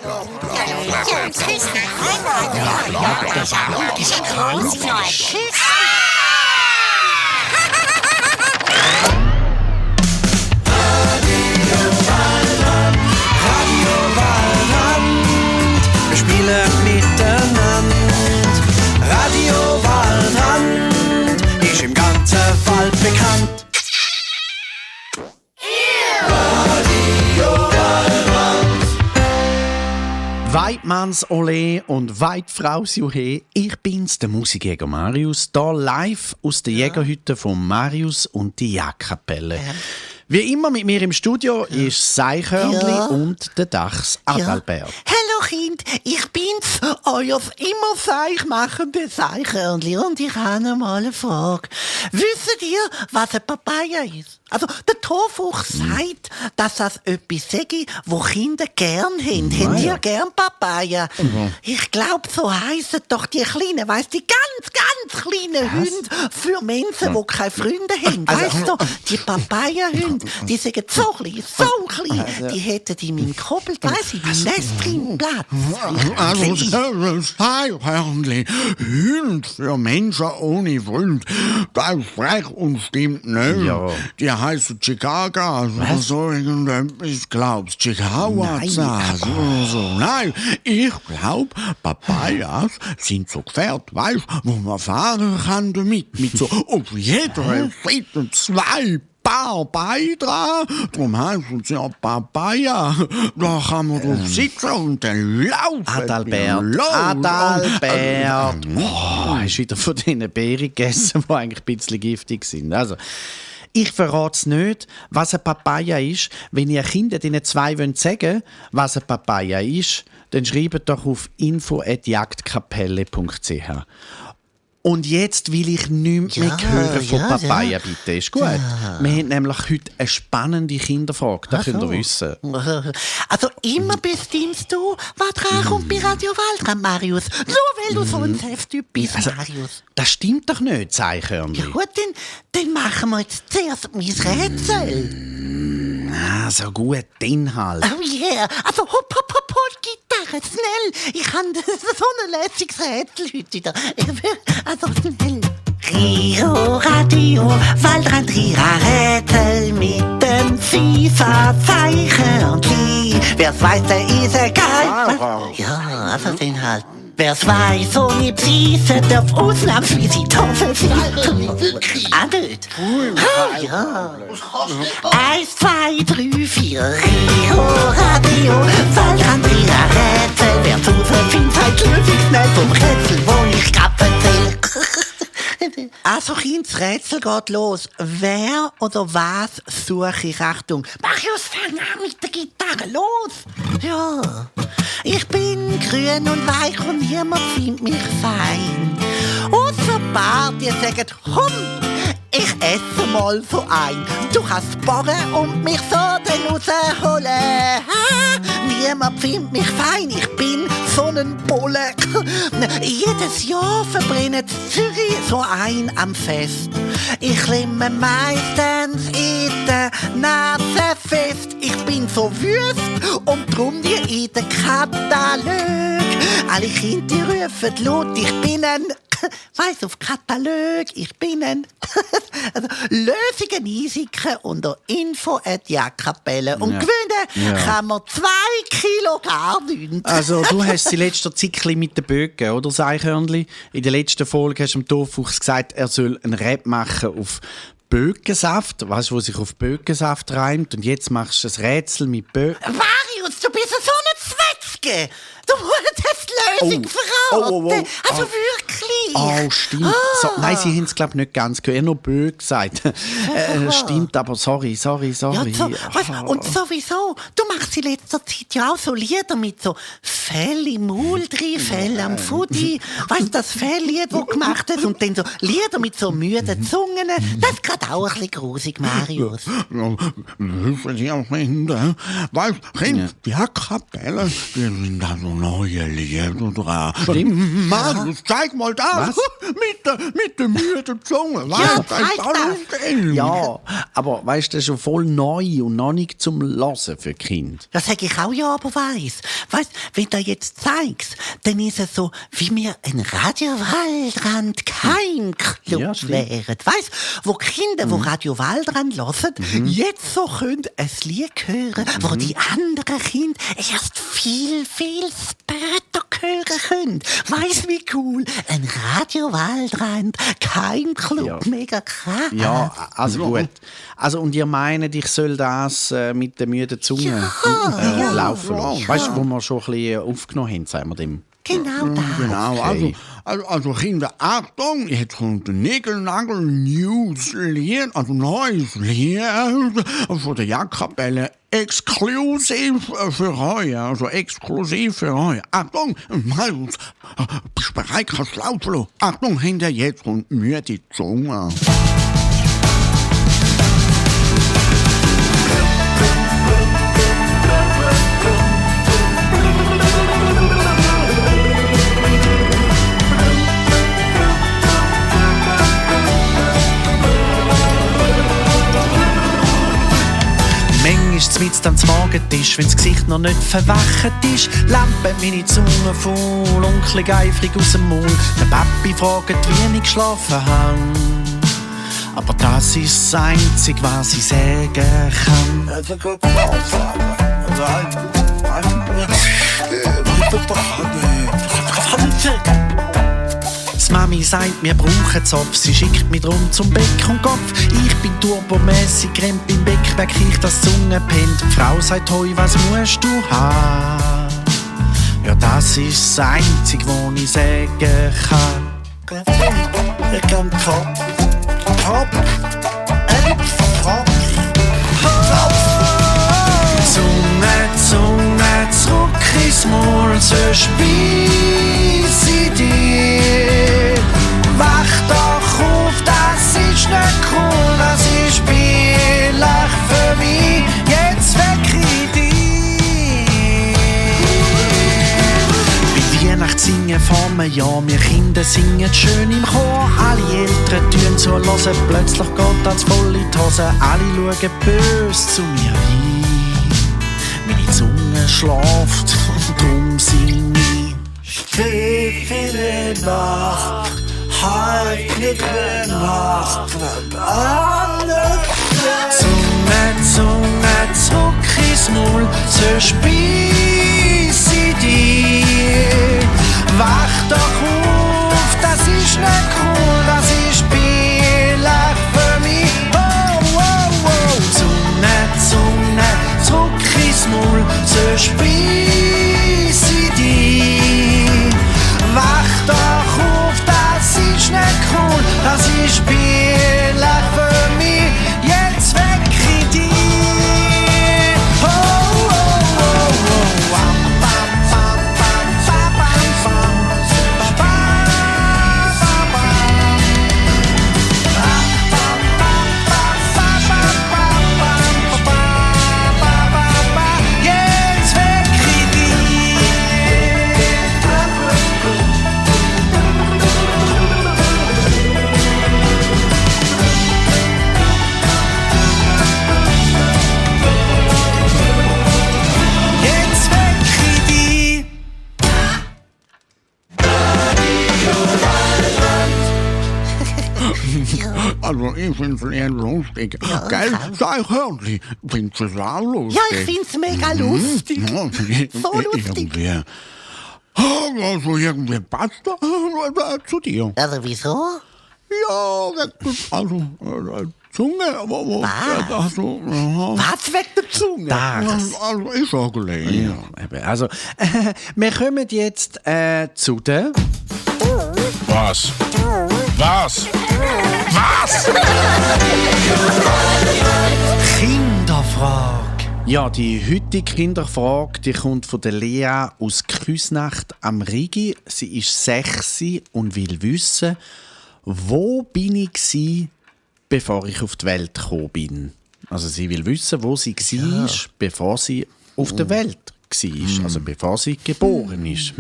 Wir spielen miteinander. Radio Waldrand ist im ganzen Wald bekannt. Weidmanns Ole und Weidfraus Juhe, ich bin's, der Musikjäger Marius, hier live aus der Jägerhütte von Marius und die Jagdkapelle. Wie immer mit mir im Studio ist Seichhörnli und der Dachs Adalbert. Hallo Kind, ich bin's, euer immer seichmachende Seichhörnli und ich habe mal eine Frage. Wisst ihr, was eine Papaya ist? Also, der Torfuchs sagt, dass das etwas sei, wo Kinder gern haben. Haben die gern Papaya? Ich glaube, so heissen doch die kleinen, weißt du, die ganz kleinen Hunde für Menschen, die keine Freunde haben. Weißt du, die Papaya-Hunde, die sagen so klein, die hätten in meinem Koppel, weißt du, in meinem Nest drin Platz. Also, Seichhörnli, Hund für Menschen ohne Freund, das ist frech und stimmt nicht. Ja. Die heißen Chicago oder so irgendetwas, glaubst du, Chihuahua oder so. Nein, ich glaub, Papayas sind so Gefährt, weißt, wo man fahren kann damit, mit so auf jeder Seite 2 Paar Beine dran. Darum heißen sie ja Papaya. Da kann man drauf sitzen und dann laufen. Adalbert. Hast du wieder von diesen Beeren gegessen, die eigentlich ein bisschen giftig sind? Also, ich verrate es nicht, was eine Papaya ist. Wenn ihr Kindern diesen 2 sagen wollt, was eine Papaya ist, dann schreibt doch auf info@jagdkapelle.ch. Und jetzt will ich nichts mehr hören von Papaya, bitte. Ist gut. Wir haben nämlich heute eine spannende Kinderfrage, das könnt ihr wissen. Also immer bestimmst du, was dran kommt bei Radio Waldrand, Marius. Nur weil du so ein Safe-Typ bist, Marius. Das stimmt doch nicht, Seichhörnli. Ja gut, dann machen wir jetzt zuerst mein Rätsel. So gut, den halt. Oh yeah, also hopp, Gitarre, schnell. Ich habe so ein lässiges Rätsel heute wieder. Also schnell. Rio Radio, Waldrand Rätsel mit dem FIFA Seichhörnli. Wer's weiß, der ist egal. Ja, also den halt. Wer's weiß, ohne Prise darf ausnahmsweise die Tafel sein. Ah, nicht? Ja. 1, 2, 3, 4. Rio Radio, Waldrand Rätsel. Wer's rausfindet, seid lösig schnell vom Rätsel, wo ich grad erzähl. Also, Kind, das Rätsel geht los. Wer oder was suche ich? Achtung. Marius, fang an mit der Gitarre. Los! Ja. Ich bin grün und weich und niemand findet mich fein. Ausser Paar, die sagen, komm, ich esse mal so ein. Du kannst bohren und mich so dann rausholen. Niemand findet mich fein, ich bin so ein Bulle. Jedes Jahr verbrennt Zürich so ein am Fest. Ich klemme meistens in der Nase fest. Ich bin so wüst und drum dir in den Katalog. Alle Kinder die rufen laut, ich bin ein... Weiss auf Katalog, ich bin ein... Also, Lösungen einsicken unter info@jagdkapelle. Und gewinnen kann man 2 Kilo gar nichts. Also, du hast sie letzter Zeit mit den Bögen, oder, Seichhörnli? In der letzten Folge hast du dem Torfuchs gesagt, er soll einen Rap machen auf Bögensaft. Weißt du, wo sich auf Bögensaft reimt? Und jetzt machst du ein Rätsel mit Bögen. Marius, du bist so ein Zwetschge. Du hast die Lösung verraten. Also wirklich. Oh, stimmt. So, nein, sie haben es, glaube ich, nicht ganz gehört. Er hat nur Böge gesagt. Stimmt, aber sorry. Ja, und sowieso, du machst in letzter Zeit ja auch so Lieder mit so Fell im Maul drin, Fell am Fudi. Weißt du, das Felllied, das du gemacht hast, und dann so Lieder mit so müden Zungen. Das ist gerade auch ein bisschen grusig, Marius. Hilfen Sie auch Kinder. Weil, Kind, die Kapelle, die sind da so neue Lieder dran. Marius, zeig mal das. Mit der müden Zunge. Ja, Das ist alles geil. Ja, aber weißt du, das ist schon voll neu und noch nicht zum Hören für Kinder. Das sag ich auch ja, aber weiss, wenn du jetzt zeigst, dann ist es so, wie wir ein Radio Waldrand Keimclub Ja, stimmt. wären. Weißt, wo Kinder, wo Radio Waldrand hören, jetzt so können ein Lied hören, wo die anderen Kinder erst viel, viel später hören können. Weißt wie cool? Ein Radio Waldrand Keimclub. Ja. Mega krass. Ja, also gut. Also, und ihr meint, ich soll das mit der müden Zunge laufen lassen? Weißt du, wo wir schon ein bisschen aufgenommen haben, sagen wir dem? Genau das. Genau, Okay. also Kinder, Achtung, jetzt kommt ein Nickel-Nagel-News-Lied, also neues Lied von der Jagdkapelle, exklusiv für euch, also exklusiv für euch. Achtung, Marius, bist du bereit, kannst du laut lassen? Achtung, hinter jetzt kommt müde Zunge. Manchmal mit am Morgentisch, wenn das Gesicht noch nicht verwacht ist, lampen meine Zunge voll, unklig eifrig aus dem Mund. Der Papi fragt, wie ich geschlafen habe. Aber das ist das Einzige, was ich sagen kann. Die Mami sagt, wir brauchen Zopf. Sie schickt mich drum zum Beck und Kopf. Ich bin turbomässig, rennt beim Beck, merk ich, dass die Zunge pennt. Die Frau sagt, hoi, was musst du haben? Ja, das ist das Einzige, was ich sagen kann. Ich kann Kopf. Zunge, zurück ins Maul, so speiss ich dir. Wach doch auf, das ist nicht cool, das ist billig für mich, jetzt weck ich dich. Bei Weihnachtssingen vor einem Jahr, wir Kinder singen schön im Chor. Alle Eltern tun zuhören, plötzlich geht das voll in die Hose. Alle schauen böse zu mir hin. Meine Zunge schläft und drum sing ich. Stille Nacht, heilige Nacht, Zunge, zurück ins Maul, so speiss ich dir. Wach doch auf, das ist nicht cool, das ist billig für mich. Oh, oh, oh. Zunge, zurück ins Maul, so speiss ich dir. Wach doch auf, das ist nicht cool, das ist billig für mich, jetzt weck ich dich. Oh, oh, oh, oh. Wam, bam, bam, bam, bam, bam, bam, bam, bam, bam. Jetzt weck ich dich. Jetzt weck ich dich. Also ich find's eher lustig. Gell? Sei hörlich. Findest du es auch lustig? Ja, ich find's mega lustig. Ja, So lustig. Irgendwie. Also irgendwie passt das zu dir. Also wieso? Ja, also Zunge, aber also, Was weg der Zunge? Das. also ich sage gleich. Eben, also, wir kommen jetzt zu der... Was? Was? Was? Kinderfrage. Ja, die heutige Kinderfrage, die kommt von der Lea aus Küsnacht am Rigi. Sie ist 6 und will wissen, wo bin ich gsi, bevor ich auf die Welt gekommen bin. Also sie will wissen, wo sie war, bevor sie auf die Welt war, also bevor sie geboren ist.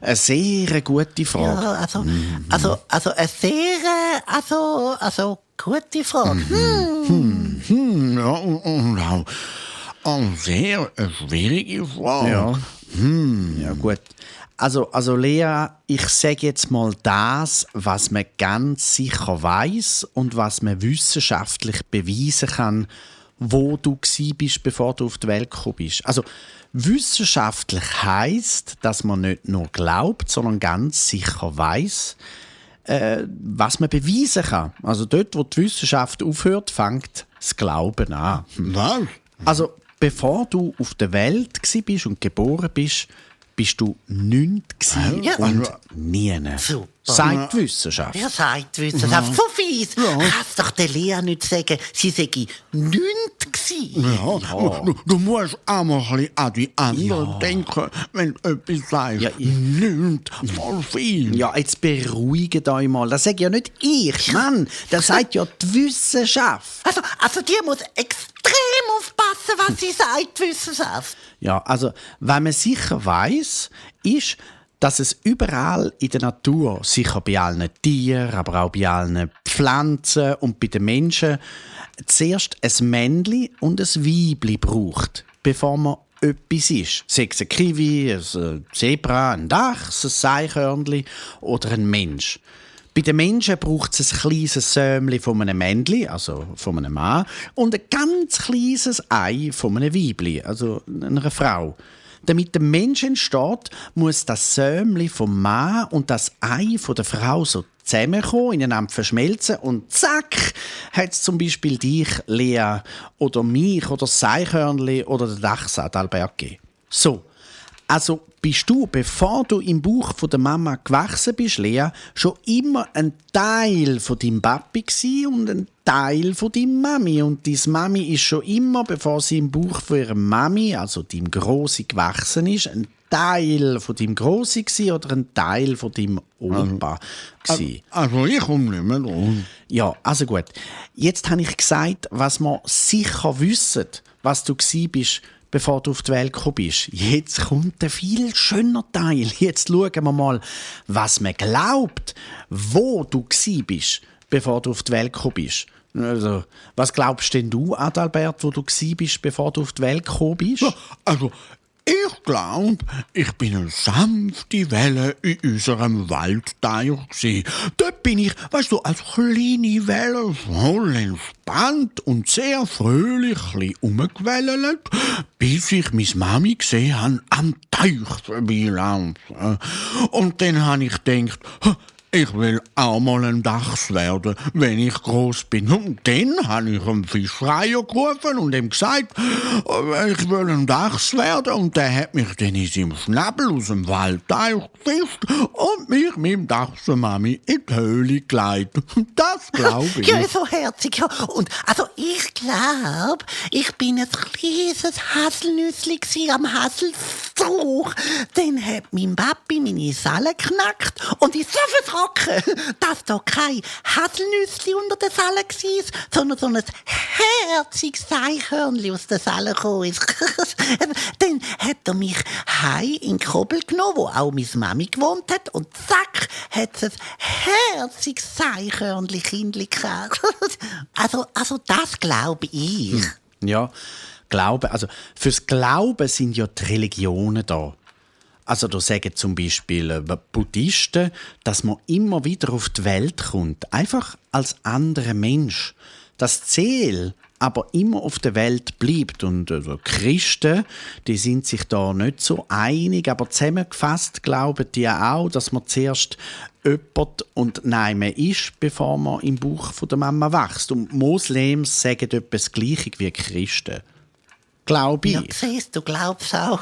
Eine sehr gute Frage. Ja, also eine sehr, gute Frage. Ja, und auch eine sehr schwierige Frage. Ja. Ja, gut. Also Lea, ich sage jetzt mal das, was man ganz sicher weiß und was man wissenschaftlich beweisen kann, wo du bist, bevor du auf die Welt gekommen bist. Also wissenschaftlich heisst, dass man nicht nur glaubt, sondern ganz sicher weiß, was man beweisen kann. Also dort, wo die Wissenschaft aufhört, fängt das Glauben an. Was? Also bevor du auf der Welt bist und geboren bist du nichts Ja. und nie. Super. Sagt die Wissenschaft. Wer sagt Wissenschaft? So fies. Kannst doch der Lea nicht sagen, sie sei nichts gewesen. Ja, du musst auch mal ein bisschen an die anderen denken, wenn du etwas sagst. Ja, Nicht voll viel. Ja, jetzt beruhigt euch mal. Das sage ja nicht ich, Mann. Das sagt ja die Wissenschaft. Also die muss extrem aufpassen, was sie sagt, die Wissenschaft. Ja, also, wenn man sicher weiß, ist, dass es überall in der Natur, sicher bei allen Tieren, aber auch bei allen Pflanzen und bei den Menschen, zuerst ein Männli und ein Weibli braucht, bevor man etwas ist. Sei es ein Kiwi, ein Zebra, ein Dachs, ein Eichhörnli oder ein Mensch. Bei den Menschen braucht es ein kleines Sämli von einem Männli, also von einem Mann, und ein ganz kleines Ei von einem Weibli, also einer Frau. Damit der Mensch entsteht, muss das Sämli vom Mann und das Ei von der Frau so zusammenkommen, ineinander verschmelzen und zack, hat es zum Beispiel dich, Lea, oder mich, oder das Eichhörnli oder der Dachs Adalbert gegeben. So, also bist du, bevor du im Bauch von der Mama gewachsen bist, Lea, schon immer ein Teil von deinem Papi gsi und ein Teil von deiner Mami. Und deine Mami ist schon immer, bevor sie im Bauch von ihrer Mami, also deinem Grossi, gewachsen ist, ein Teil von deinem Grossi gsi oder ein Teil von deinem Opa gsi. Also ich komme nicht mehr dran. Ja, also gut. Jetzt habe ich gesagt, was wir sicher wissen, was du gsi bist, bevor du auf die Welt gekommen bist. Jetzt kommt ein viel schöner Teil. Jetzt schauen wir mal, was man glaubt, wo du gsi bist, bevor du auf die Welt gekommen bist. Also, was glaubst denn du, Adalbert, wo du gsi bist, bevor du auf die Welt gekommen bist? Ja, also ich glaube, ich bin eine sanfte Welle in unserem Waldteich gsi. Dort bin ich, weißt du, als kleine Welle voll entspannt und sehr fröhlich umgewellt, bis ich meine Mami gesehen habe, am Teich vorbeilaufen. Und dann habe ich gedacht, ich will auch mal ein Dachs werden, wenn ich groß bin. Und dann habe ich einen Fischreier gerufen und ihm gesagt, ich will ein Dachs werden. Und der hat mich dann in seinem Schnabel aus dem Waldteich gefischt und mich mit dem Dachs-Mami in die Höhle geleitet. Das glaube ich. Ja, so herzig. Ja. Und also ich glaube, ich bin ein kleines Haselnüssli am Haselstrauch. Dann hat mein Papi meine Salle geknackt und ich so vertragen, dass da kein Haselnüssli unter der Salle war, sondern so ein herziges Eichhörnli aus der Salle gekommen ist. Dann hat er mich heim in den Kobel genommen, wo auch meine Mami gewohnt hat, und zack, hat es ein herziges Eichhörnli-Kindli gekriegt. Also das glaube ich. Ja, Glaube. Also fürs Glauben sind ja die Religionen da. Also da sagen zum Beispiel Buddhisten, dass man immer wieder auf die Welt kommt, einfach als anderer Mensch. Das Ziel aber immer auf der Welt bleibt. Und Christen, die sind sich da nicht so einig, aber zusammengefasst glauben die auch, dass man zuerst jemand und nein ist, bevor man im Bauch von der Mama wächst. Und Moslems sagen etwas Gleiches wie Christen. Glaube ich. Ja, siehst du, glaubst auch.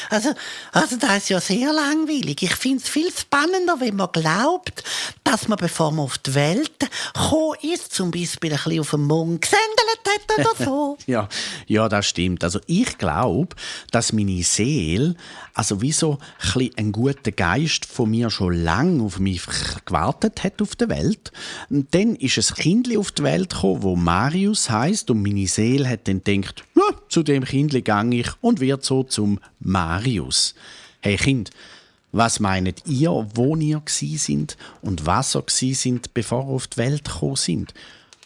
Also das ist ja sehr langweilig. Ich finde es viel spannender, wenn man glaubt, dass man, bevor man auf die Welt gekommen ist, zum Beispiel ein bisschen auf dem Mond gesendet hat oder so. Ja, das stimmt. Also ich glaube, dass meine Seele, also wie so ein guter Geist von mir schon lange auf mich gewartet hat auf der Welt. Und dann ist ein Kindli auf die Welt gekommen, wo Marius heisst, und meine Seele hat dann gedacht, ja, zu dem Kindli gang ich und wird so zum Marius. Hey Kind, was meint ihr, wo ihr gsi sind und was ihr gsi sind, bevor ihr auf die Welt gekommen sind?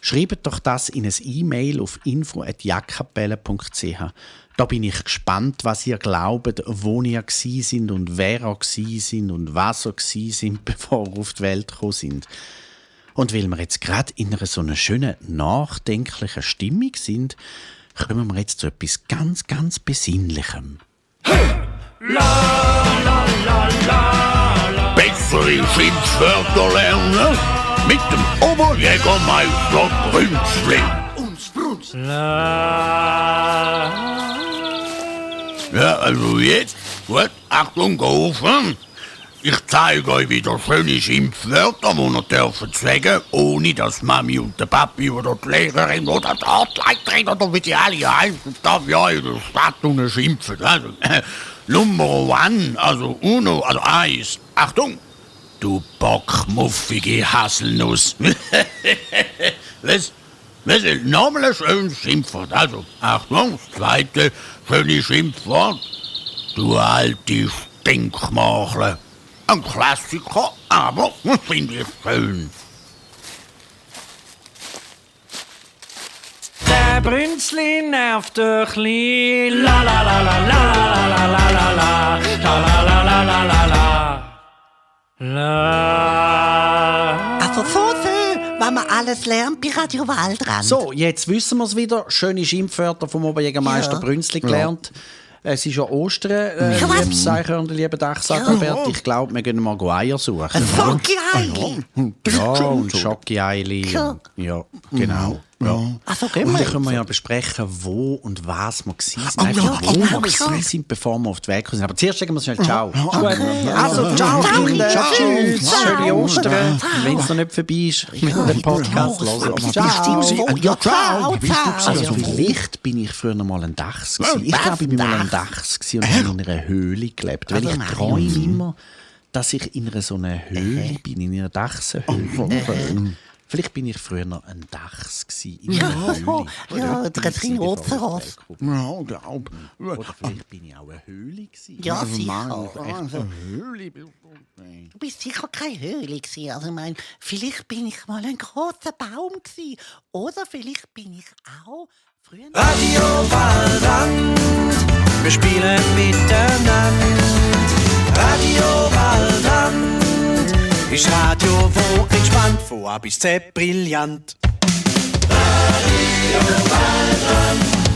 Schreibt doch das in ein E-Mail auf info@jackkapelle.ch. Da bin ich gespannt, was ihr glaubt, wo ihr gsi sind und wer ihr gsi sind und was ihr gsi sind, bevor ihr auf die Welt gekommen sind. Und weil wir jetzt gerade in einer so einer schönen, nachdenklichen Stimmung sind, kommen wir jetzt zu etwas ganz, ganz Besinnlichem. Bessere Schimpfwörter lernen mit dem Oberjägermeister Brünzli. Ja, also jetzt, gut, Achtung, gerufen. Ich zeige euch wieder schöne Schimpfwörter, die ihr dürft sagen, ohne dass Mami und der Papi oder die Lehrerin oder die Artleiterin oder wie die alle heißen, darf ja in der Stadt und schimpfen. Also, Nummer 1, also Uno, also 1. Achtung! Du bockmuffige Haselnuss. Was ist nochmal ein schönes Schimpfwort? Also, Achtung, das zweite schöne Schimpfwort. Du alte Stinkmachle. Ein Klassiker, aber finde ich schön. Der Brünzli nervt ein bisschen. La la la la la la la la la la la la la la la la la. Also so schön, wenn man alles lernt bei Radio Waldrand. So, jetzt wissen wir es wieder. Schöne Schimpfwörter vom Oberjägermeister Brünzli gelernt. Es ist ja Ostern, liebes Eichhörnchen, lieber Dachs-Adalbert. Ich glaube, wir gehen mal Eier suchen. Schoki-Eili. Ja, und Schoki-Eili. Ja, genau. Ja. Also gehen Und wir dann können wir ja besprechen, wo und was wir gewesen sind. Einfach, wo wir gewesen sind, bevor wir auf die Welt gekommen sind. Aber zuerst sagen wir schnell Ciao. Also, ciao, Kinder. Tschüss. Schöne Ostern. Wenn es noch nicht vorbei ist, mit dem Podcast hören. Ciao. Ciao. Also, vielleicht bin ich früher mal ein Dachs gewesen. Ich glaube, ich bin mal ein Dachs gewesen und habe in einer Höhle gelebt. Weil ich träume immer, dass ich in einer so einer Höhle bin, in einer Dachsenhöhle. Vielleicht bin ich früher noch ein Dachs gewesen, in einer Höhle. Ja, der Rhinoceros. Ja, glaub. Oder vielleicht bin ich auch eine Höhle gewesen. Ja, sicher. Höhle. Du bist sicher keine Höhle gewesen. Also, ich meine, vielleicht bin ich mal ein großer Baum gewesen. Oder vielleicht bin ich auch früher... Radio Waldrand, wir spielen miteinander. Radio Waldrand ist Radio, wo entspannt, von A bis Z brillant. Radio Waldrand.